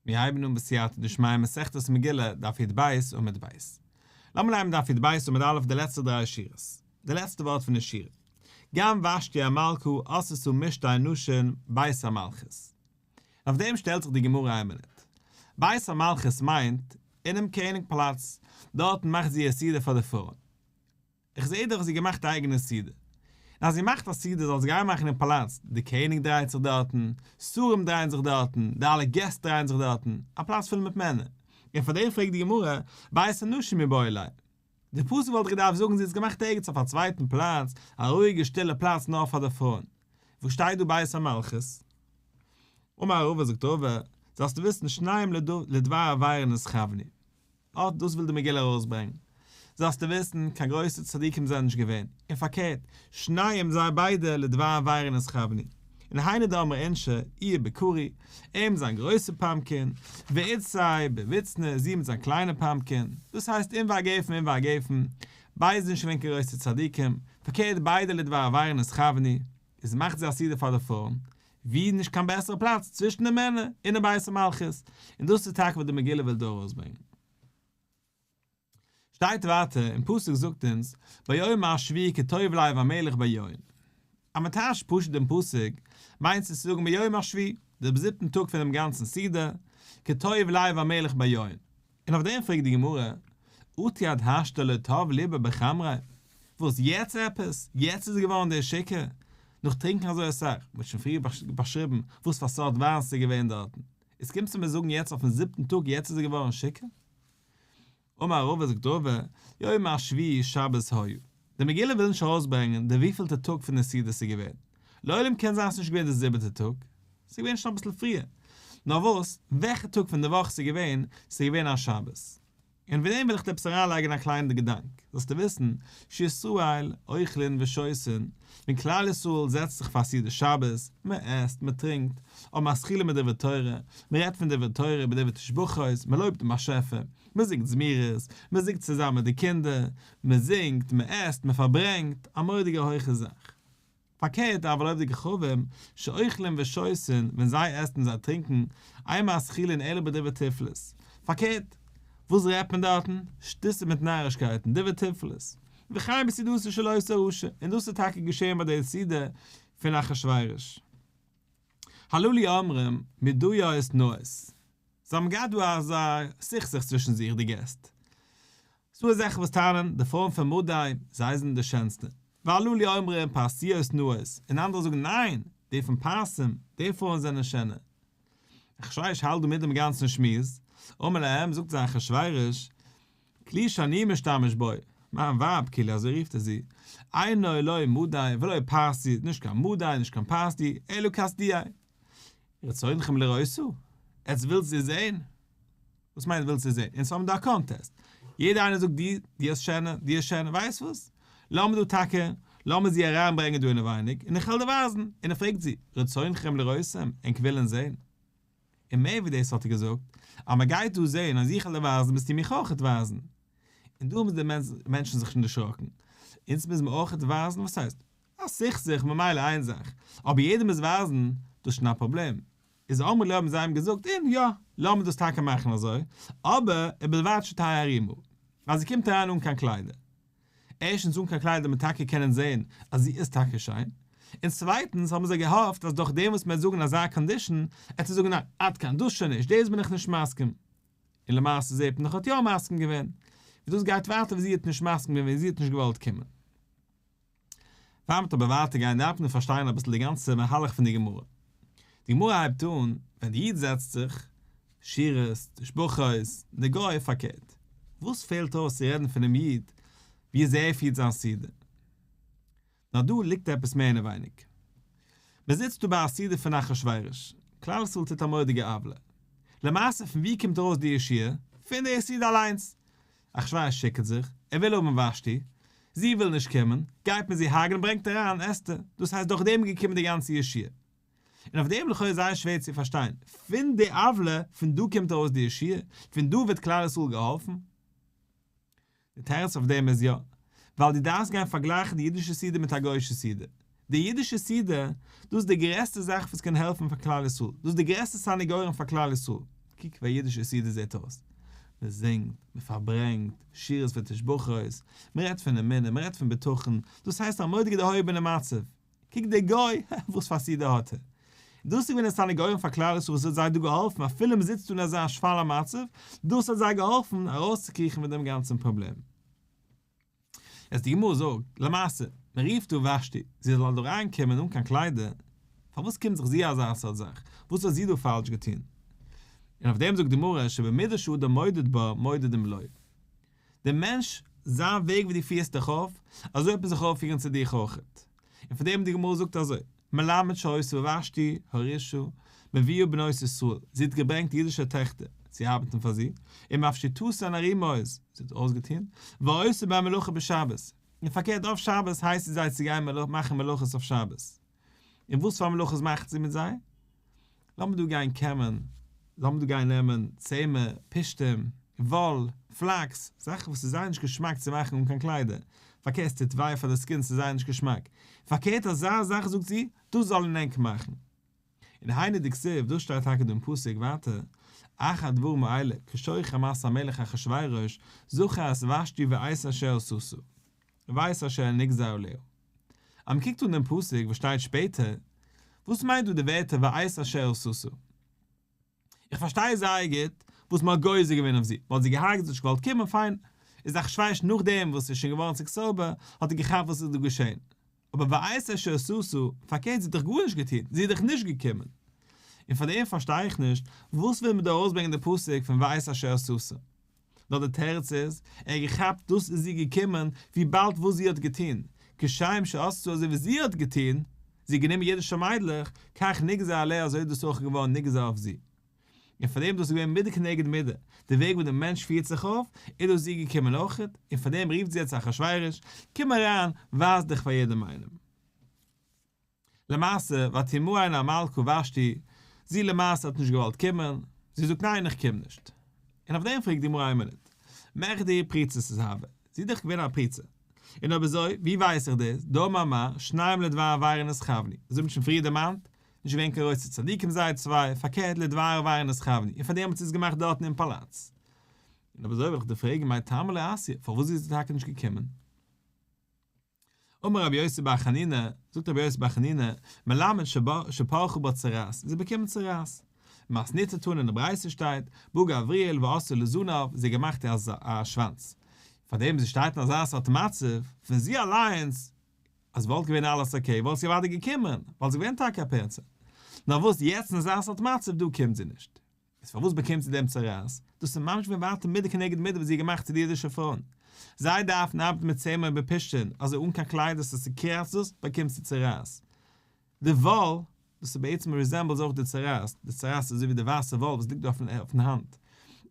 מיר הייבן אן בסייעתא דשמיא מסכת מגילה, דף י"ב עמוד ב'. לאמיר ליינען דף י"ב עמוד א' די לעצטע דריי שורות. די לעצטע ווארט פון די שורה. גם ושתי המלכה עשתה משתה נשים בית המלכות. און אויף דעם שטעלט זיך די גמרא איין מינוט. בית המלכות מיינט אינעם קעניג פאלאץ, דארטן מאכט זי איר סעודה פאר די פרויען. איך זעה דאך זי געמאכט א אייגענע סעודה. און אז זי מאכט א סעודה זאל זי גיין מאכן אין פאלאץ, די קעניג דרייט זיך דארטן, שרים דרייען זיך דארטן, די אלע געסט דרייען זיך דארטן, א פלאץ פול מיט מענער. און פאר דעם פרעגט די גמרא, בית הנשים מיבעי ליה. די פסוק וואלט געדארפט זאגן זי האט עס געמאכט ערגעץ אויף א צווייטן פלאץ, א רואיגע שטילע פלאץ נאר פאר די פרויען. וואס שטייט דא בית המלכות? אמר רבא זאגט רבא, זאלסטו וויסן שניהם לדבר עבירה נתכוונו. אט דאס וויל די מגילה ארויסברענגן. זאלסטו וויסן, קיין גרויסע צדיקים זענען נישט געווען, און פארקערט, שניהם זיי ביידע לדבר עבירה נתכוונו. און היינו דאמרי אינשי, איהו בכרי, ער מיט זיין גרויסע pumpkin, ואיתתיה בבוצנא, זי מיט זיין קליינע pumpkin, דאס הייסט ענבי הגפן ענבי הגפן, ביידע זענען נישט געווען קיין גרויסע צדיקים, פארקערט ביידע לדבר עבירה נתכוונו, איז מאכט זי א סעודה פאר די פרויען, ווי נישט קיין בעסערע פלאץ צווישן די מענער אינעם בית המלכות, און דאס איז טאקע וואס די מגילה וויל דא ארויסברענגען. שטייט ווייטער אין פסוק זאגט אונז ביום השביעי כי טוב לב המלך ביין. אז מען טייטשט פשוט דעם פסוק מיינט עס צו זאגן ביום השביעי, דעם זיבטן טאג פונעם גאנצן סעודה, כי טוב לב המלך ביין. און אויף דעם פרעגט די גמרא, אטו עד השתא לא טב ליביה בחמריה, וואס יעצט עפעס? יעצט איז ער געווארן דער שיכור? נאך טרינקען אזוי אסאך, מען האט שוין פריער באשריבן וואס פאר סארט וויין ס'איז געווען דארטן, איז קומסטו מיר זאגן יעצט אויפן זיבטן טאג יעצט איז ער געווארן שיכור? אמר רבא זאגט רבא, יום השביעי שבת היה. די מגילה וויל נישט ארויסברענגען די וויפילטע טאג פון די סעודה ס'איז געווען. לעולם קען זיין ס'איז נישט געווען די זיבעטע טאג, ס'איז געווען שוין אביסל פריער. נאר וואס, וועלכע טאג פון די וואך ס'איז געווען, ס'איז געווען א שבת. און פון דעם וויל איך דיר עפעס אריינלייגן א קליינע געדאנק, זאלסטו וויסן, שישראל אוכלין ושותין, ווען כלל ישראל זעצט זיך פאר סעודת שבת, מען עסט, מען טרינקט, אבער מתחילין בדברי תורה, מען רעדט פון דברי תורה בדברי תשבחות, מען לויבט דעם באשעפער, מען זינגט זמירות, מען זינגט צוזאמען מיט די קינדער, מען זינגט, מען עסט, מען פארברענגט, א מורא'דיגע הויכע זאך. פארקערט אבל עובדי כוכבים, שאוכלים ושותין, ווען זיי עסן און זיי טרינקען, אין מתחילין אלא בדברי תפלות. פארקערט, וואס רעדט מען דארטן? שטותים מיט נארישקייטן, דברי תפלות. וכן בסעודתו של אותו רשע, און דאס איז טאקע געשען ביי די סעודה פון אחשורוש. הללו אומרים מדאיות נאות. זיי האבן געהאט דא אזא סכסוך צווישן זיך די געסט. ס'דא אזעלכע וואס טענה'ן, די פרויען פון מדי, זיי זענען די שענסטע. והללו אומרים פרסיות נאות, און אנדערע זאגן ניין, די פון פרסים, די פרויען זענען שענער. אחשורוש האלט דא מיט דעם גאנצן שמועס, אמר להם, זאגט זיי אחשורוש, כלי שאני משתמש בו, מיין ווייב, כאילו אזוי רופט ער זי, אינו לא מדי ולא פרסי, נישט קיין מדי נישט קיין פרסי, אלא כשדיי. רצונכם לראותה? עטס ווילטס זי זעהן? וואס מיינט ווילסט זי זעהן? אונז האבן דא א contest. יעדער איינער זאגט די, די איז שענער, די איז שענער, ווייסט וואס? לאמיר דא טאקע, לאמיר זי אריינברענגען דא אינעווייניג, און איך וועל דיר ווייזן. און ער פרעגט זי, רצונכם לראותם, ענק ווילן זעהן? און מער ווי דאס האט ער געזאגט, אז מען גייט דא זען אז איך וועל דיר ווייזן מוזטו מיך אויכעט ווייזן. און דא האבן די מענטשן זיך שוין דערשראקן. אונז מוז מען אויכעט ווייזן? וואס הייסט? א סכסוך ממילא איין זאך, אבער יעדער מוז ווייזן, דאס איז שוין א פראבלעם. איז אמרו לו האבן זיי אים געזאגט, און יא, לאמיר דאס טאקע מאכן אזוי, אבער ובלבד שתהא ערומה, אז זי קומט אריין אן קיין קליידער. ערשטנס אן קיין קליידער מען טאקע קענען זעהן אז זי איז טאקע שיין, און צווייטנס האבן זיי געהאפט אז דורך דעם וואס מען וועט זאגן אזא condition עט זי זאגן ניין עד כאן דאס שוין נישט דאס בין איך נישט מסכים, און למעשה זעהט מען דאך האט יא מסכים געווען, ווי דאס גייט ווייטער ווי זי האט נישט מסכים געווען ווי זי האט נישט געוואלט קומען. פאר מ'וועט אבער ווייטער גיין דארף מען פארשטיין אביסל די גאנצע מהלך פון די גמרא. די גמרא הייבט אן ווען די איד זעצט זיך, שירות, תשבחות, די גוי פארקערט. וואס פעלט אויס צו רעדן פונעם איד ווי אזוי ער פירט זיין סעודה? נאר דא ליגט עפעס מער אינעווייניג. מען זיצט דא ביי א סעודה פון אחשורוש, כלל ישראל טוט א מורא'דיגע עוולה. למעשה פון ווי קומט ארויס די ישועה? פון די סעודה אליינס! אחשורוש שיקערט זיך, ער וויל האבן ושתי, זי וויל נישט קומען, גייט מען זי הרג'נען ברענגט אריין אסתר, דאס הייסט דורך דעם איז געקומען די גאנצע ישועה. און אויף דעם לכאו' איז זייער שווער צו פארשטיין, פון די עוולה, פון דא קומט ארויס די ישועה? פון דא ווערט כלל ישראל געהאלפן? די תירוץ אויף דעם איז יא, ווייל דו דארפסט גיין פארגלייכן די אידישע סעודה מיט א גוי'אישע סעודה. די אידישע סעודה, דאס איז די גרעסטע זאך וואס קען העלפן פאר כלל ישראל, דאס איז די גרעסטע סניגורים פאר כלל ישראל. קוק ווי א אידישע סעודה זעט אויס, מען זינגט, מען פארברענגט, שירות ותשבחות, מען רעדט פון אמונה, מען רעדט פון בטחון, דאס הייסט א מורא'דיגע דערהויבענע מצב, קוק דער גוי, וואס פאר א סעודה האט ער? דאס איז געווען די סניגוריה פאר כלל ישראל וואס האט זיי דא געהאלפן אפילו מען זיצט דא אין אזא שפל'ע מצב, דאס האט זיי געהאלפן ארויסצוקריכן פון דעם גאנצן פראבלעם. יעצט די גמרא זאגט, למעשה, מען רופט דא ושתי, זי זאל דא אריין קומען אן קיין קליידער, פארוואס קומט זיך זי אזא סארט זאך, וואס האט זי דא פאלש געטון? און אויף דעם זאגט די גמרא, שבמידה שאדם מודד בה מודדים לו. דער מענטש, זיין וועג ווי דו פירסט דיך אויף, אזוי וועט מען זיך אויפפירן צו דיך אויכעט. און פאר דעם די גמרא זאגט אזוי, מלמד שהיתה ושתי הרשעה מביאה בנות ישראל, זי האט געברענגט אידישע טעכטער צו ארבעטן פאר זי, ומפשיטתן ערימות, זי האט אויסגעטון, ועושה בהן מלאכה בשבת, און פארקערט אויף שבת הייסט זי זיי צו גיין מאכן מלאכות אויף שבת. און וואס פאר מלאכות מאכט זי מיט זיי? לאמיר דא גיין קעמען, לאמיר דא גיין נעמען צמר, פשתים, וואל, פלאקס, זאכן וואס איז זייער נישט געשמאק צו מאכן אן קיין קליידער, פארקערט עס טוט וויי פאר די skin ס'איז זייער נישט געשמאק, פארקערט אזא זאך זאגט זי, דאס זאלן ענק מאכן. און היינו דכתיב, דאס שטייט טאקע דא אין פסוק ווייטער, אחר הדברים האלה, כשוך חמת המלך אחשורוש, זכר את ושתי ואת אשר עשתה, ואת אשר נגזר עליה. אז מען קוקט אן דעם פסוק וואס שטייט שפעטער, וואס מיינט דא די ווערטער ואת אשר עשתה? איך פארשטיי זייער גוט וואס מען האט גוזר געווען אויף זי, מען האט זי געהארגעט, זי האט נישט געוואלט קומען, פיין. איז אחשורוש נאכדעם וואס ס'איז שוין געווארן צו sober, האט ער געכאפט וואס איז דא געשען. אבער ואת אשר עשתה, פארקערט זי האט דאך גארנישט געטון, זי איז דאך נישט געקומען. און פאר דעם פארשטיי איך נישט, וואס וויל מען דא ארויסברענגען די פסוק פון ואת אשר עשתה? נאר די תירוץ איז, ער האט געכאפט דאס איז זי געקומען וויבאלד וואס זי האט געטון, כשם שעשתה אזוי ווי זי האט געטון, זי האט גענומען אידישע מיידלעך, כך נגזר עליה אזוי איז דאס אויך געווארן נגזר אויף זי. און פאר דעם דאס איז געווען מידה כנגד מידה, די וועג ווי די מענטש פירט זיך אויף, איז דאס זי געקומען אויכעט, און פאר דעם רופט זי יעצט אחשורוש, קום אריין, ווייז דיך פאר יעדעם איינעם. למעשה, ותמאן המלכה ושתי, זי למעשה האט נישט געוואלט קומען, זי זאגט ניין איך קום נישט. און אויף דעם פרעגט די גמרא איין מינוט, מכדי פריצותא הואי, זי איז דאך געווען א פריצה. און אויב אזוי, ווי ווייס איך דאס, דאמר מר, שניהם לדבר עבירה נתכוונו, אזוי ווי מ'האט שוין פריער דערמאנט, נישט געווען קיין גרויסע צדיקים זיי צוויי, פארקערט לדבר עבירה נתכוונו, און פאר דעם האט זי עס געמאכט דארטן אין פאלאץ. און אויב אזוי וועל איך דיר פרעגן מאי טעמא לא אתיא, פארוואס איז זי טאקע נישט געקומען? אמר רבי יוסי בר חנינא, זאגט רבי יוסי בר חנינא, מלמד שפרחה בה צרעת, זי האט באקומען צרעת. מתניתא תנא אין די ברייתא שטייט, בא גבריאל ועשאה לזנב, זי האט געמאכט א שוואנץ. פארדעם זי שטייט אין אזא סארט מצב, פון זי אליינס, אז וואלט געווען אלעס okay וואלט זי אוודאי געקומען, ווייל זי איז געווען טאקע א פרצה. נאר וואס יעצט אין אזא סארט מצב דא קומט זי נישט. איז פארוואס באקומט זי דעם צרעת? דאס איז ממש ווי ווייטער מידה כנגד מידה וואס זי האט געמאכט צו די אידישע פרויען. זיי דארפן ארבעטן מיט צמר ובפשתן, אזוי אן קיין קליידער ס'איז צוקראצט דאס באקומט זי צרעת. די וואל, דאס איז בעצם resembles אויך די צרעת, די צרעת איז אזוי ווי די ווייסע וואל וואס ליגט אויפן אויפן האנט.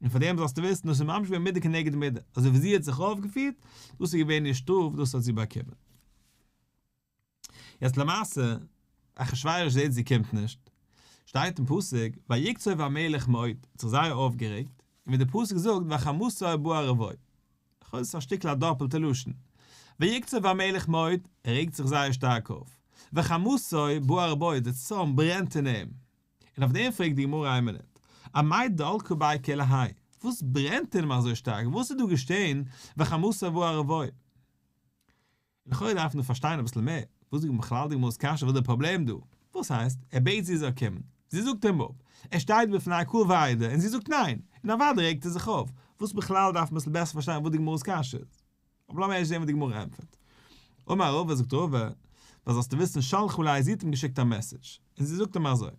און פאר דעם זאלסטו וויסן דאס איז ממש ווי מידה כנגד מידה, אזוי ווי זי האט זיך אויפגעפירט, דאס איז געווען איר שטראף, דאס האט זי באקומען. יעצט למעשה, אחשורוש זעט זי קומט נישט, שטייט אין פסוק, ויקצוף המלך מאוד, האט זיך זייער אויפגערעגט, און ווי די פסוק זאגט וחמתו בערה בו. לכאו' איז עס א שטיקל א דאפעלטע לשון. ויקצוף המלך מאוד, ער רעגט זיך זייער שטארק אויף. וחמתו בערה בו, די צארן ברענט אין אים. און אויף דעם פרעגט די גמרא איין מינוט, אמאי דלקא ביה כולי האי, וואס ברענט אין אים אזוי שטארק, וואס איז דא געשען, וחמתו בערה בו? לכאורה דארף מען פארשטיין אביסל מער, וואס איז בכלל די גמרא'ס קשיא, וואס איז די פראבלעם דא? וואס הייסט, ער בעט זי זאל קומען, זי זאגט אים אפ, ער שטייט בפני קהל ועדה און זי זאגט ניין, און אוודאי רעגט ער זיך אויף, וואס בכלל דארף מען אביסל בעסער פארשטיין וואס די גמרא'ס קשיא איז. אבער לאמיר ערשט זען וואס די גמרא ענטפערט. אמר רבא זאגט רבא, וואס זאלסטו וויסן שלחה ליה זי האט אים געשיקט א message, און זי זאגט אים אזוי.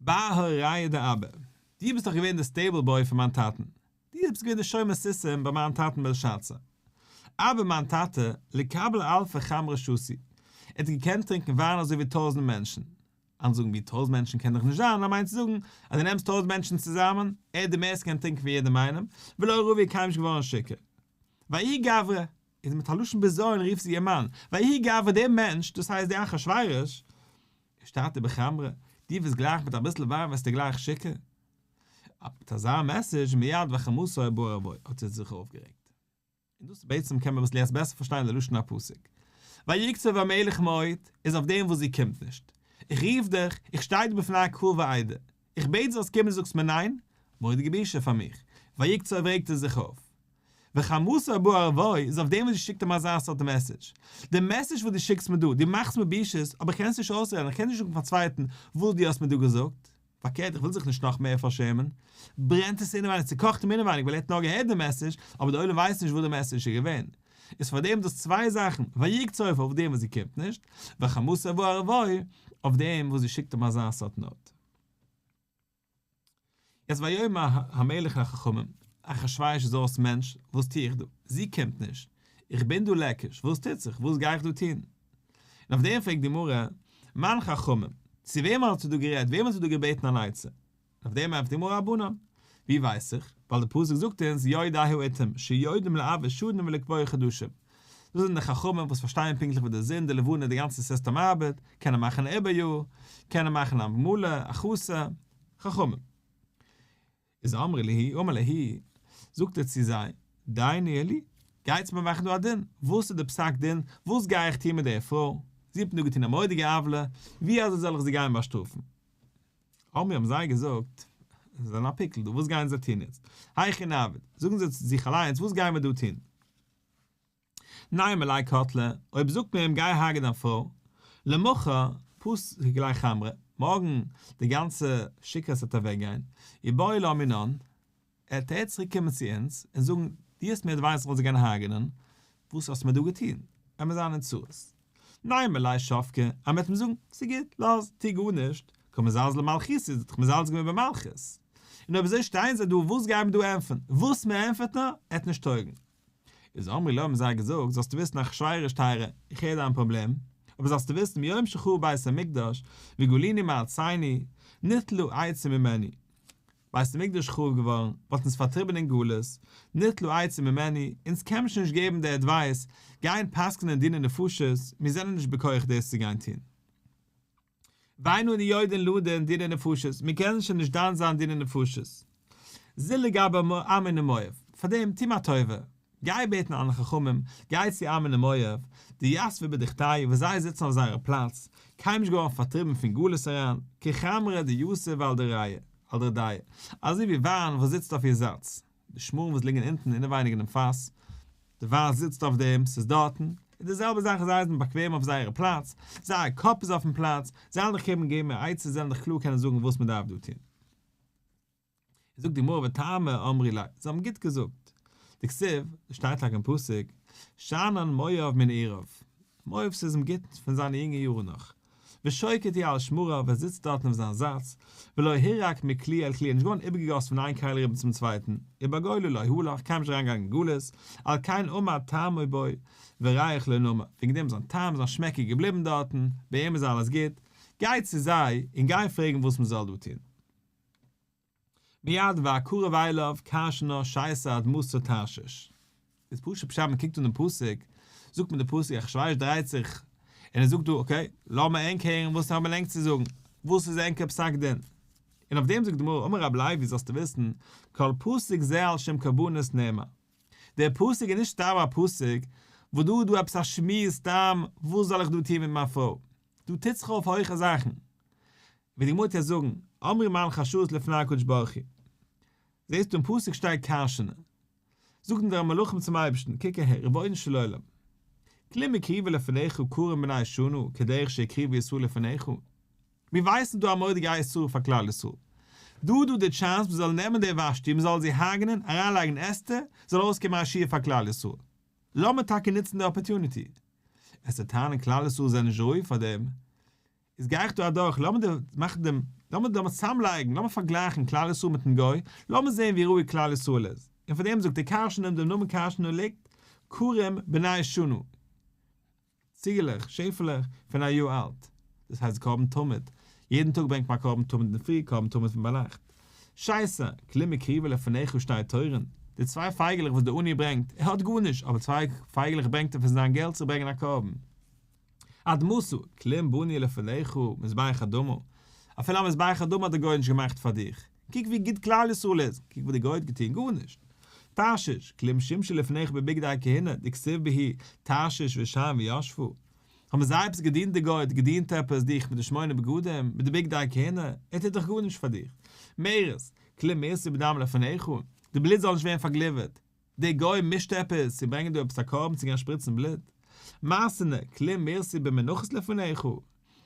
בר הוריא דאבא, דו ביסט דאך געווען די stable boy פון מיין טאטן, דו ביסט געווען די שומר סוסים ביי מיין טאטן בלשאצר. אבא מיין טאטע, לקבל אלפא חמרא שתי, ער האט געקענט טרינקען וויין אזוי ווי טויזענט מענטשן. אנדערע זאגן ווי טויזענט מענטשן קען דאך נישט זיין, ער מיינט צו זאגן אז דו נעמסט טויזענט מענטשן צוזאמען, ער האט די מערסט געקענט טרינקען פון יעדעם איינעם, ולא רוי קיינמאל נישט געווארן שיכור. ויהי גברא, איז מיט א לשון בזיון רופט זי איר מאן, ויהי גברא דער מענטש, דאס הייסט דער אחשורוש, שתתי בחמרא, דו וועסט גלייך מיט אביסל וויין וועסטו גלייך שיכור. מיט אזא message מיד וחמתו בערה בו האט ער זיך אויפגערעגט. און דאס בעצם קען מען אביסל יעצט בעסער פארשטיין די לשון הפסוק. ויקצוף המלך מאוד איז אויף דעם וואס זי קומט נישט. איך רוף דיך, איך שטיי דא בפני קהל ועדה. איך בעט זאלסט קומען זאגסט מיר ניין? מורא'דיגע בושה פאר מיך. ויקצוף רעגט ער זיך אויף. וחמתו באה ערבו איז אויף דעם וואס זי שיקט אים אזא סארט מעסעדזש. די מעסעדזש וואס דו שיקסט מיר דא, דו מאכסט מיר בושות, אבער איך קען עס נישט אויסרעדן, איך קען נישט זאגן פאר א צווייטן וואס דו האסט מיר דא געזאגט. פארקערט, איך וויל זיך נישט נאך מער פארשעמען. ברענט עס אינעווייניג, ס'קאכט אים אינעווייניג ווייל ער האט נאר געהערט די מעסעדזש, אבער די עולם ווייסט נישט וואס די מעסעדזש איז געווען. איז פאר דעם דאס צוויי זאכן, ויקצוף אויף דעם וואס זי קומט נישט, וחמתו באה ערבו אויף דעם וואס זי שיקט אים אזא סארט נאוט. יעצט ויאמר המלך לחכמים, אחשורוש איז אויס מענטש, וואס טו איך דא? זי קומט נישט, איך בין דא לעקיש, וואס טוט זיך, וואס גיי איך דא טון? און אויף דעם פרעגט די גמרא, מאן חכמים, צו וועם האסטו דא גערעדט, וועם האסטו דא געבעטן אן עצה? און אויף דעם ענטפערט די גמרא רבנן, ווי ווייס איך? ווייל די פסוק זאגט אונז יודעי העתים, שיודעים לעבר שנים ולקבוע חדשים. דאס זענען די חכמים וואס פארשטייען פונקטליך ווי די זון, די לבנה, די גאנצע סיסטעם ארבעט, קענען מאכן א עיבור יאר, קענען מאכן א מלא, א חסר, חכמים. איז אמרי להו, אמר להו, זאגט ער צו זיי, דיינו לי, גייטס מיר מאכן דא א דין, וואס איז די פסק דין, וואס גיי איך טון מיט די פרוי, זי האט מיר דא געטון א מורא'דיגע עוולה, ווי אזוי זאל איך זי גיין באשטראפן? אמרי האבן זיי געזאגט, זיי זענען א פיקל דא, וואס גייען זיי טון יעצט? היכי נעביד, זאגן זיי צו זיך אליינס, וואס גייען מיר דא טון? נימא ליה קטלה, אויב זאגט מען אים גיי הרג'ע דיין פרוי, למחר פסיק ליה חמרא, מארגן די גאנצע שיכרות וועט אוועק גיין, ובעי לה מינן, עט ער צוריק קומען צו אונז און זאגן, דו האסט מיר עדווייזט איך זאל זי גיין הרג'נען, וואס האסטו מיר דא געטון? עמיר זיין אין צרות. נימא ליה שבקה, אז מ'וועט אים זאגן, ס'גוט, לאז, טו גארנישט, קא מזלזל במלכותא, איז ער דאך מזלזל געווען במלכות. און אויב אזוי שטייען זיי דא, וואס גייען מיר דא ענטפערן? וואס מ'ענטפערט נאר, עט נישט טויגן. איז אמרו לו האבן זיי געזאגט, זאלסטו וויסן אחשורוש טייערע, איך הער דיין פראבלעם, אבער זאלסטו וויסן מיום שחרב בית המקדש וגלינו מארצינו, ניטלה עצה ממנו. בית המקדש חרוב געווארן, מ'האט אונז פארטריבן אין גלות, ניטלה עצה ממנו, אונז קען מען שוין נישט געבן די עדווייס, גיין פסק'נען דיני נפשות, מיר זענען נישט בכח דאס צו גיין טון. ואין אנו יודעין לדון דיני נפשות, מיר קענען שוין נישט דן זיין דיני נפשות. זיל לגבי עמון ומואב, פאר דעם טו מיר א טובה, גיי בעטן אלע חכמים, גיי צו עמון ומואב, דיתבי בדוכתייהו וואס זיי זיצן אויף זייערע פלאץ, קיינמאל נישט געווארן פארטריבן פון גלות אריין, כחמרא דיתיב על דרעיה, על דרדיה, אזוי ווי וויין וואס זיצט אויף איר זאץ, די שמארן וואס ליגן אונטן אינעווייניג אינעם פאס, די וויין זיצט אויף דעם, ס'איז דארטן, איז די זעלבע זאך זיי זענען באקוועם אויף זייערע פלאץ, זייער קאפ איז אויפן פלאץ, זיי וועלן דיך קענען געבן עצות, זיי וועלן דיך קלאר קענען זאגן וואס מען דארף דא טון. זאגט די גמרא וטעמא אמרי ליה, זיי האבן גוט געזאגט, דכתיב, עס שטייט טאקע אין פסוק, שאנן מואב מנעוריו, מואב ס'איז אים גוט פון זיינע יונגע יארן נאך, ושוקט הוא על שמריו, ער זיצט דארטן אויף זיין זאץ, ולא הורק מכלי אל כלי, ער איז נישט געווארן איבערגעגאסן פון איין כלי אריבער צום צווייטן, ובגולה לא הלך, קיינמאל נישט אריינגעגאנגען אין גלות, על כן עמד טעמו בו, וריח לא נמר, וועגן דעם זיין טעם, זיין שמעק איז געבליבן דארטן, ביי אים איז אלעס גוט, גיי צו זיי, און גיי פרעגן וואס מען זאל דא טון. מיד ויקרב אליו כרשנא שתר אדמתא תרשיש. איז פשוט פשט מען קוקט אן דעם פסוק, זאגט מען די פסוק אחשורוש דרייט זיך און ער זאגט דא אקעי לאמיר ענק הערן וואס האבן ענק צו זאגן, וואס איז ענקער פסק דין? און אויף דעם זאגט די גמרא אמר רבי לוי זאלסטו וויסן כל פסוק זה על שום קרבנות נאמר, דער פסוק איז נישט סתם א פסוק וואס דא איז דא עפעס א שמועס סתם וואס זאל איך דא טון מיט מיין פרוי, דא טוט זיך אויף הויכע זאכן, ווי די גמרא טוט זאגן, אמרו מלכי השרת לפני הקדוש ברוך הוא. זעסטו אין פסוק שטייט כרשנא. זאגן די מלאכים צום אייבערשטן, קוק אהער, רבונו של עולם, כלום הקריבו לפניך כרים בני שנה כדרך שהקריבו ישראל לפניך? מיר ווייסן דא א מורא'דיגע עת צרה פאר כלל ישראל. דא איז דא די טשאנס מען זאל נעמען די ושתי, מען זאל זי הרג'נען, אריינלייגן אסתר, זאל ארויסקומען א ישועה פאר כלל ישראל. לאמיר טאקע נוצן די אפערטוניטי. וועסטו טענה'ן כלל ישראל זענען נישט ראוי פאר דעם, איז גיי איך דא אדורך, לאמיר דיר מאכן דעם, לאמיר לאמיר צוזאמלייגן, לאמיר פארגלייכן כלל ישראל מיטן גוי, לאמיר זען ווי ראוי כלל ישראל איז. און פאר דעם זאגט ער כרשנא דעם נאמען כרשנא ליגט כרים בני שנה, ציגעלעך, שעפעלעך, פון א יאר אלט. דאס הייסט קרבן תמיד. יעדן טאג ברענגט מען א קרבן תמיד אינדערפרי, קרבן תמיד פון ביינאכט. שתר, כלום הקריבו לפניך שתי תורין, די צוויי פייגעלעך וואס דער עני ברענגט, ער האט גארנישט, אבער צוויי פייגעלעך ברענגט ער פון זיין געלט צו ברענגען א קרבן. אדמתא, כלום בנו לפניך, מזבח אדמה. אפילו א מזבח אדמה האט דער גוי נישט געמאכט פאר דיך. קוק ווי גוט כלל ישראל איז, קוק וואס דער גוי האט געטון, גארנישט. תרשיש, כלום שימשו לפניך בבגדי כהונה, דכתיב בהו, תרשיש ושם וישבה. האבן זיי עפעס געדינט די גוי האט געדינט עפעס דיך מיט די שמונה בגדים, מיט די בגדי כהונה, ער טוט דאך גארנישט פאר דיך. מרס, כלום מרתי בדם לפניך, די בלוט זאל נישט ווערן פארגליווערט, דער גוי מישט עפעס צו ברענגען דא עפעס א קרבן צו גיין שפריצן בלוט. מרסנא, כלום מרתי במנחות לפניך,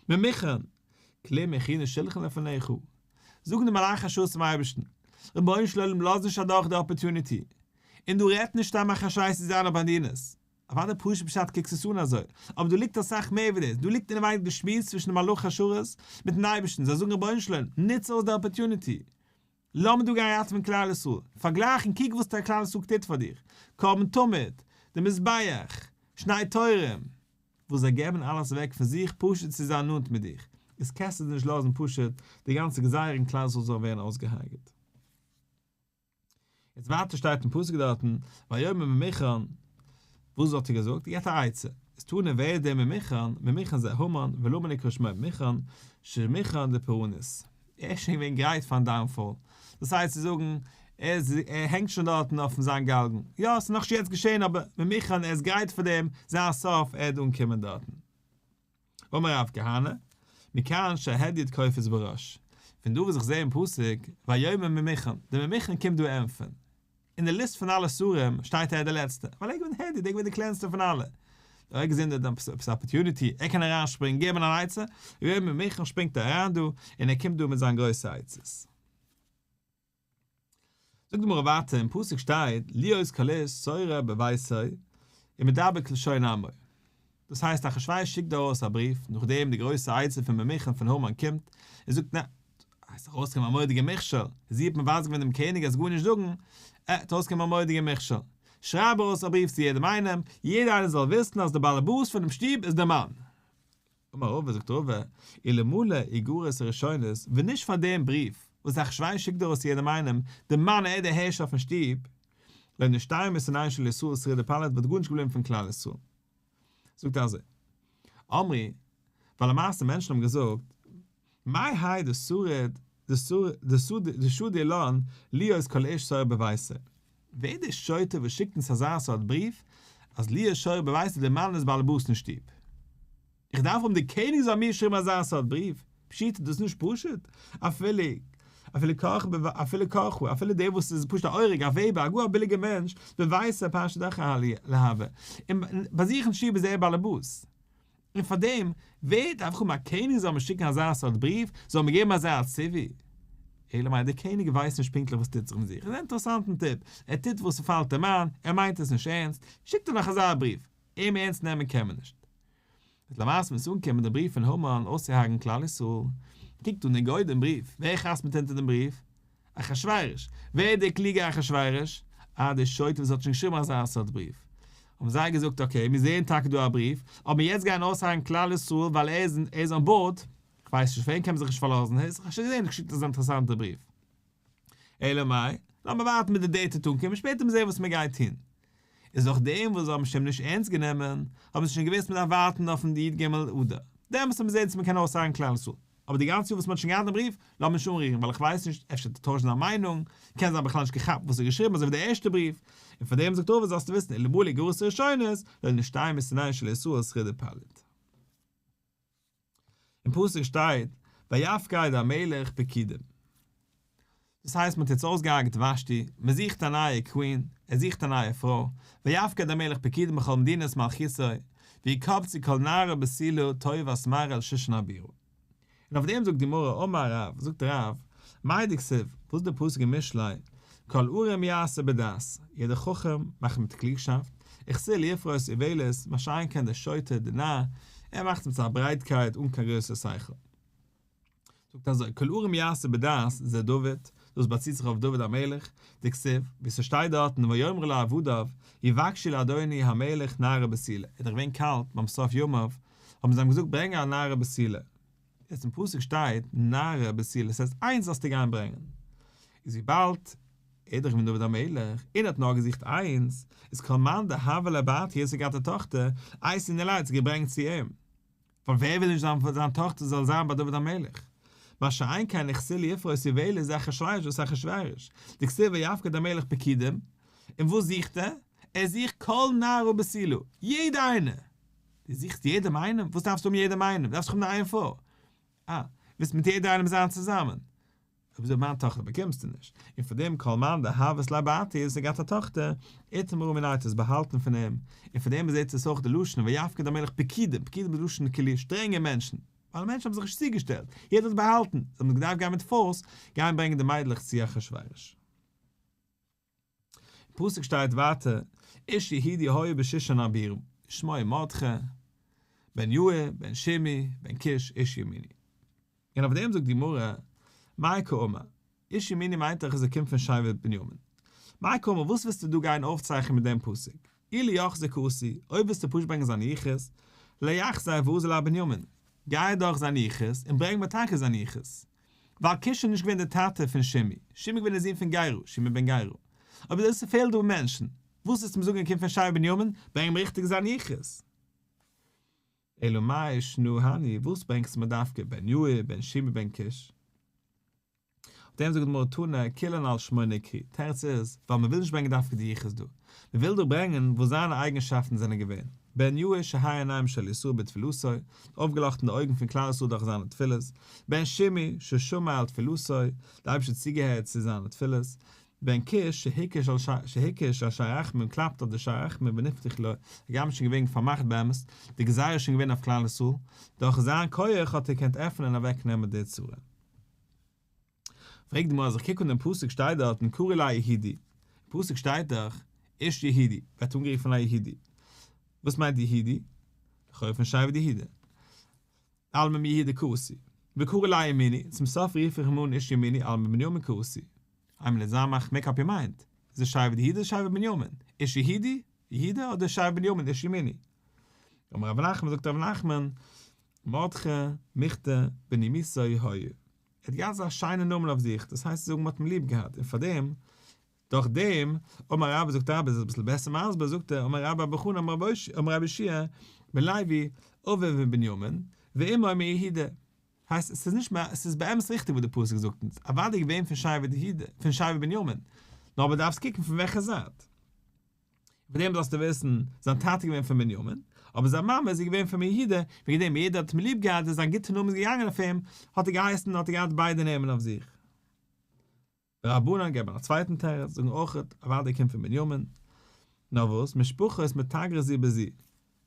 ממוכן, כלום הכינו שלחן לפניך. זאגן די מלאכי השרת צום אייבערשטן, רבונו של עולם לאז נישט אדורך די opportunity, און דא רעדט נישט סתם אחשוורוש צו זיין א בינונית, אוודאי פשוט פשט קוקסט עס אן אזוי, אבער דא ליגט אסאך מער ווי דאס, דא ליגט אינעווייניג די שמועס צווישן די מלאכי השרת מיטן אייבערשטן, זיי זאגן רבונו של עולם, נוץ אויס די opportunity, לאמיר דא גיין ראטעווען כלל ישראל, פארגלייך און קוק וואס כלל ישראל טוט פאר דיך, קרבן תמיד, די מזבח, שני תורים, וואס זיי געבן אלעס אוועק פון זיך פשוט צו זיין נאנט מיט דיך, איז קענסטו נישט לאזן פשוט די גאנצע גזירה און כלל ישראל זאל ווערן אויסגעהארגעט. יעצט ווייטער שטייט אין פסוק דארטן, ויאמר ממוכן, וואס האט ער געזאגט? ער געבט א עצה, איז תנא ווער איז דער ממוכן? ממוכן זה המן, ולמה נקרא שמו ממוכן? שמוכן לפורענות. ער איז שוין געווען גרייט פארן downfall, דאס הייסט צו זאגן, ער איז ער הענגט שוין דארטן אויפן זיין גאלגן, יא עס איז נאכנישט יעצט געשען אבער ממוכן ער איז גרייט פאר דעם, זיין סוף ער וועט אנקומען דארטן. אמר רב כהנא, מכאן שההדיוט קופץ בראש, פון דא וואס איך זע אין פסוק, ויאמר ממוכן, דער ממוכן קומט דא ענטפערן. אין די ליסט פון אלע שרים שטייט ער דער לעצטער, ווייל ער איז געווען הדיוט, ער איז געווען דער קלענסטער פון אלע. ער האט געזען דא עפעס א opportunity, ער קען אריינשפרינגען, געבן אן עצה, ויאמר ממוכן שפרינגט ער אריין דא, און ער קומט דא מיט זיין גרויסע עצות. זאגט די גמרא ווייטער, אין פסוק שטייט, להיות כל איש שורר בביתו ומדבר כלשון עמו. דאס הייסט אחשורוש שיקט דא ארויס א בריוו, נאכדעם די גרויסע עצה פון ממוכן פון המן קומט, און זאגט נע, עס איז ארויסגעקומען א מורא'דיגע מכשול, זי האט מבזה געווען דעם קעניג אז גארנישט זאגן, ע, האט ארויסגעקומען א מורא'דיגע מכשול. שרייב ארויס א בריוו צו יעדעם איינעם, יעדער איינער זאל וויסן אז דער באלעבאס פונעם שטוב איז דער מאן. אמר רבא זאגט רבא, אלמלא איגרות הראשונות, ווען נישט פאר דעם בריוו וואס אחשורוש שיקט ארויס צו יעדעם איינעם, דער מאן ער איז דער הערשער אויפן שטוב, לא נשתייר משונאיהן של ישראל שריד ופליט וואלט גארנישט געבליבן פון כלל ישראל. זאגט ער אזוי, אמרי, ווייל למעשה מענטשן האבן געזאגט, מאי האי דשריד דשדי לן להיות כל איש שורר בביתו, ווער איז דער שוטה וואס שיקט אונז אזא סארט בריוו אז להיות שורר בביתו דער מאן איז באלעבאס אין שטוב? איך דארף האבן די קעניג זאל מיר שריבן אזא סארט בריוו? פשיטא דאס איז נישט פשוט, אפילו אפילו כרך אפילו כרכו אפילו דער וואס איז פשוט א אורג א וועבער א גאר א ביליגער מענטש בביתו פשטא דכי להוה און ביי זיך אין שטוב איז ער באלעבאס. און פאר דעם, ווער דארף האבן א קעניג זאל מיר שיקן אזא סארט בריוו, זאל מיר געבן אזא ציווי? אלא מאי דער קעניג ווייסט נישט פונקטליך וואס טוט זיך מיט זיך, איז א אינטערעסאנטן טיפ, ער טוט וואס ס'פאלט אים איין, ער מיינט עס נישט ערנסט, שיקט ער נאך אזא בריוו, אים ערנסט נעמען קען מען נישט. וועט למעשה ווען ס'אנקומען דער בריוו פון המן אויסצוהרג'ן כלל ישראל, קוקט אן דער גוי דעם בריוו, ווער חתמ'ט אונטער דעם בריוו? אחשורוש. ווער איז דער קלוגער אחשורוש? אה, דער שוטה וואס האט שוין געשריבן אזא סארט בריוו. האבן זיי געזאגט okay, מיר זעען טאקע דא א בריוו, אבער יעצט גייען אויסהרג'ן כלל ישראל ווייל ער איז ער איז on board, כ'ווייס נישט, פאר אים קען מען זיך נישט פארלאזן, האסט שוין געזען געשיקט אזא אינטערעסאנטע בריוו. אלא מאי, לאמיר ווארטן מיט די date וועט אנקומען, שפעטער מיר זעהן וואס מען גייט טון. איז דורך דעם וואס זיי האבן שוין נישט ערנסט גענומען, האבן זיי שוין געוואוסט מען דארף ווארטן אויפן י"ג אדר, דעמאלטס וועט מען זעהן צו מען קען אויסהרג'ן כלל ישראל. אבער די גאנצע יאר וואס מען האט שוין געהאט דעם בריוו, לאמיר נישט אנרירן, ווייל איך ווייס נישט, אפשר האט ער טוישט זיין מיינונג, קען זיין בכלל נישט געכאפט וואס ער האט געשריבן אזוי ווי דער ערשטער בריוו, און פאר דעם זאגט רבא זאלסטו וויסן אלמלא איגרות הראשונות, לא נשתייר משונאיהן של ישראל שריד ופליט. אין פסוק שטייט ויפקד המלך פקידים. דאס הייסט מען האט יעצט אויסגעהארגעט ושתי, מען זוכט א נייע queen, ער זוכט א נייע פרוי, ויפקד המלך פקידים בכל מדינות מלכותו, ויקבצו כל נערה בתולה טובת מראה אל שושן הבירה. און אויף דעם זאגט די גמרא אמר רב, זאגט רב, מאי דכתיב, וואס איז די פסוק אין משלי, כל ערום יעשה בדעת, יעדער חכם מאכט מיט קלוגשאפט, וכסיל יפרוס אולת, מה שאין כן דער שוטה, דער נאר, ער מאכט מיט זיין ברייטקייט אן קיין גרויסע שכל. זאגט אזוי, כל ערום יעשה בדעת, זה דוד, דאס באציט זיך אויף דוד המלך, דכתיב, ווי ס'שטייט דארטן ויאמרו לו עבדיו, יבקשו לאדוני המלך נערה בתולה, ער איז דאך געווען קאלט ביים סוף ימיו, האבן זיי אים געזאגט ברענג א נערה בתולה. יעצט אין פסוק שטייט נערה בתולה, ס'הייסט איינס זאלסטו גיין ברענגען. איז וויבאלד ער איז דאך געווען דוד המלך, און ער האט נאר געזוכט איינס, איז כל מאן דהוה ליה בתיה ווער ס'האט געהאט א טאכטער, אייתי ניהליה האט זי געברענגט צו אים. ווייל ווער וויל נישט זיין זיין טאכטער זאל זיין ביי דוד המלך? מה שאין כן וכסיל יפרוס אולת זה אחשורוש וואס אחשורוש, דכתיב ויפקד המלך פקידים, און וואס זוכט ער? ער זוכט כל נערה בתולה, יעדע איינע! דו זוכסט יעדעם איינעם? וואס דארפסטו האבן יעדעם איינעם? דארפסט דאך האבן נאר איין פרוי. אה, ווילסט מיט יעדער איינעם זיין צוזאמען? אויב אזוי מיין טאכטער באקומסטו נישט. און פאר דעם כל מאן דהות ליה בתא וואס האט געהאט א טאכטער, איטמרה מיניה האט עס באהאלטן פון אים, און פאר דעם זעהט עס אויך די לשון ויפקד המלך פקידים, פקידים איז לשון כאילו שטרענגע מענטשן, ווייל מענטשן האבן זיך נישט צוגעשטעלט, יעדער האט באהאלטן, זיי האבן געדארפט גיין מיט force, גיין ברענגען די מיידלעך צו אחשורוש. אין פסוק שטייט ווייטער, איש יהודי היה בשושן הבירה, שמו מרדכי, בן יאיר, בן שמעי, בן קיש, איש ימיני. און אויף דעם זאגט די גמרא, מאי קאמר, איש ימיני מיינט דאך אז ער קומט פון שבט בנימין. מאי קאמר, וואס ווילסטו דא גיין אויפצייכענען מיט דעם פסוק? אי ליחסיה קאתי, אויב ווילסטו פשוט ברענגען זיין יחוס, ליחזיה ואזיל אבנימין, גיי אדורך זיין יחוס און ברענג מיר טאקע זיין יחוס. ווייל קיש איז נישט געווען דער טאטע פון שמעי, שמעי איז געווען דער זון פון גרא, שמעי בן גרא. אבער דאס ס'פעלט דא מענטשן. וואס ווילסטו מיר זאגן ער קומט פון שבט בנימין, ברענג מיר ריכטיג זיין יחוס. אלא מאי שנא הני, וואס ברענגסטו מיר דווקא בן יאיר, בן שמעי בן קיש? אויף דעם זאגט די גמרא תנא כולן על שמו נקראו, תירוץ איז, ווייל מען וויל נישט ברענגען דווקא די יחוס דא, מען וויל דא ברענגען וואס זיינע אייגנשאפטן זענען געווען, בן יאיר שהאיר עיניהם של ישראל בתפילתו, האט אויפגעלאכטן די אויגן פון כלל ישראל דורך זיינע תפילות, בן שמעי ששמע אל תפילתו, די אייבערשטער האט צוגעהערט צו זיינע תפילות, בן קיש שהקיש על שער רחמים קלאפט אויף די שער רחמים ונפתח לו, הגם שוין געווען פארמאכט באמת, די גזירה איז שוין געווען אויף כלל ישראל, דורך זיין כח האט ער געקענט עפענען און אוועק נעמען די צרה. פרעגט די גמרא אז איך קוק אן דעם פסוק שטייט דארטן קרי ליה יהודי, אין פסוק שטייט דאך איש יהודי, ווערט אנגערופן א יהודי, וואס מיינט יהודי? לכאו' פון שבט יהודה. אלמא מיהודה קאתי. וקרי ליה ימיני, צום סוף רוף איך אים אן איש ימיני אלמא מבנימין קאתי. איינמאל איז זיין מאכט make up your mind, איז ער שבט יהודה אדער שבט בנימין? איש יהודי, יהודה, אדער שבט בנימין איש ימיני? אמר רב נחמן זאגט רב נחמן, מרדכי, מיכתא, בנימוסו היה. ער האט געהאט אזא שיינע נאמען אויף זיך, דאס הייסט צו זאגן מ'האט אים ליב געהאט, און פארדעם דורך דעם, אמר רבה זאגט רבה איז אביסל בעסער מסביר, זאגט ער, אמר רבה בר חנה אמר רבי יהושע בן לוי, אביו מבנימין, ואמו מיהודה. הייסט עס איז נישט עס איז באמת ריכטיג וואס די פסוק זאגט אונז, אוודאי געווען פון שבט יהודה, פון שבט בנימין, נאר אבער דארפסט קוקן פון וועלכע זייט. פון דעם זאלסטו וויסן, זיין טאטע איז געווען פון בנימין, אבער זיין מאמע איז געווען פון יהודה, וועגן דעם יעדער האט אים ליב געהאט און זיין גוטע נאמען איז געגאנגען אויף אים, האט ער געהייסן האט ער געהאט ביידע נעמען אויף זיך. רבנן געבן א צווייטן תירוץ, זאגן אויכעט, אוודאי קומט פון בנימין. נאר וואס, משפחות מתגרות זו בזו.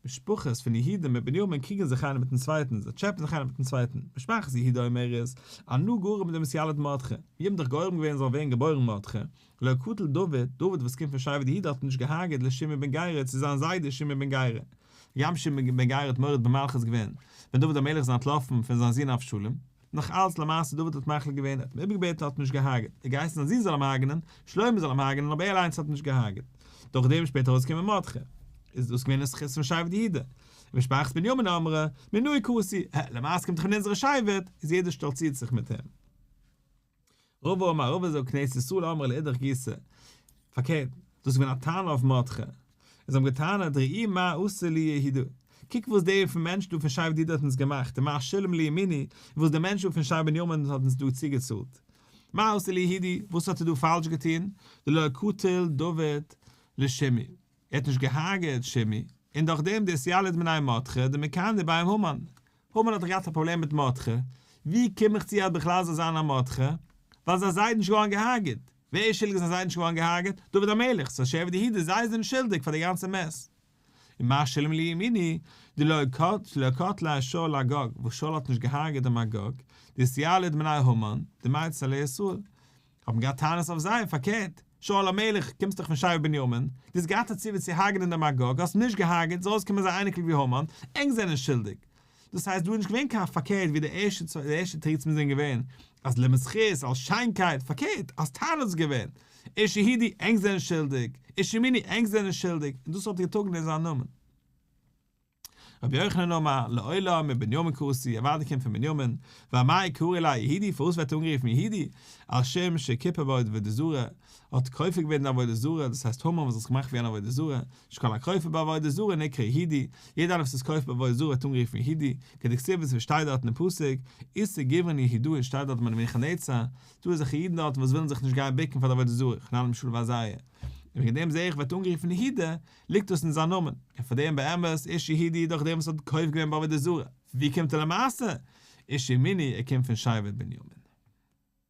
משפחות פון יהודה מיט בנימין קריגן זיך איינער מיטן צווייטן, זיי טשעפען זיך איינער מיטן צווייטן. משפחת יהודה אומרת, אנא גרים דמתיליד מרדכי, מיר האבן דאך גורם געווען זאל ווערן געבוירן מרדכי, לא קטל דוד, דוד וואס קומט פון שבט יהודה האט נישט געהארגעט לשמעי בן גרא צו זיין זיידע שמעי בן גרא. הגם שמעי בן גרא האט מורד במלכות געווען ווען דוד המלך איז אנטלאפן פון זיין זון אבשלום, נאך אלץ למעשה דוד האט מחליט געווען, ער האט אים איבערגעבעטן האט אים נישט געהארגעט, ער האט געהייסן זיין זון זאל אים הרג'נען, שלמה זאל אים הרג'נען אבער ער אליינס האט אים נישט געהארגעט. דורך דעם איז שפעטער ארויסגעקומען מרדכי. איז דאס געווען די זכות פון שבט יהודה. ומשפחת בנימין אמרה, מינאי קאתי, הע, למעשה קומט דאך פון אונזערע שבט, איז יעדער שטאלצירט זיך מיט אים. רבא אמר רבא זאגט כנסת ישראל אמרה לאידך גיסא, פארקערט, דאס איז געווען א טענה אויף מרדכי, און זיי האבן געטענה'ט ראו מה עשה לי יהודה, קוק וואס דער פון מענטש דא פון שבט יהודה האט אונז געמאכט, ומה שילם לימיני, און וואס דער מענטש דא פון שבט בנימין האט אונז דא צוגעצאלט. מה עשה ליהודי, וואס האט ער דא פאלש געטון, דלא קטיל דוד לשמעי. ער האט נישט געהארגעט שמעי, און דורך דעם דאתיליד מיניה מרדכי דמיקני ביה המן. המן האט דאך געהאט א פראבלעם מיט מרדכי, ווי קום איך צו אז בכלל זאל זיין א מרדכי? ווייל זיין זיידע איז נישט געווארן געהארגעט. ווער איז שולדיג אז זיין זיידע איז נישט געווארן געהארגעט? דוד המלך, סא שבט יהודה זיי זענען שולדיג פאר די גאנצע mess. און מה שילם לימיני, דלא קטליה שאול לאגג, וואס שאול האט נישט געהארגעט דעם אגג, דאתיליד מיניה המן, דמיצר לישראל. האבן געהאט טענות אויף זיי, פארקערט, שאול המלך, קומסט דאך פון שבט בנימין, דו האסט געהאט א ציווי צו הרג'נען דעם אגג, האסט נישט געהארגעט, זאל אויסקומען אזא אייניקל ווי המן, ענק זענען שולדיג. דאס הייסט דא איז נישט געווען קיין פארקערט ווי די ערשטע די ערשטע תירוצים זענען געווען, אז לימוד זכות, אלס שיינקייט, פארקערט, אלס טענות איז געווען, איש יהודי, ענק זענען שולדיג, איש ימיני, ענק זענען שולדיג, און דאס האט געטראגן אין זיין נאמען. רבי יוחנן אמר, לעולם מבנימין קאתי, אוודאי קומט פון בנימין, ואמאי קרי ליה יהודי, פארוואס ווערט ער אנגערופן יהודי? על שום שכיפר בו עבודה זרה, האט כופר געווען אין עבודה זרה, דאס הייסט המן וואס האט זיך געמאכט ווי אן עבודה זרה, שכל הכופר בעבודה זרה נקרא יהודי, יעדער איינער וואס איז כופר בעבודה זרה ווערט אנגערופן יהודי, כדכתיב וואס שטייט דארט אין פסוק, איסר גוברין יהודאי שטייט דארט ביי נבוכדנצר, דא איז זיכער אידן דארטן וואס ווילן זיך נישט גיין בוקן פאר די עבודה זרה, חנניה מישאל ועזריה. און וועגן דעם זעה איך ווערט אנגערופן יהודה, ליגט דאס אין זיין נאמען, און פאר דעם באמת איש יהודי דורך דעם וואס האט כופר געווען בעבודה זרה, ווי קומט ער למעשה? איש ימיני, ער קומט פון שבט בנימין.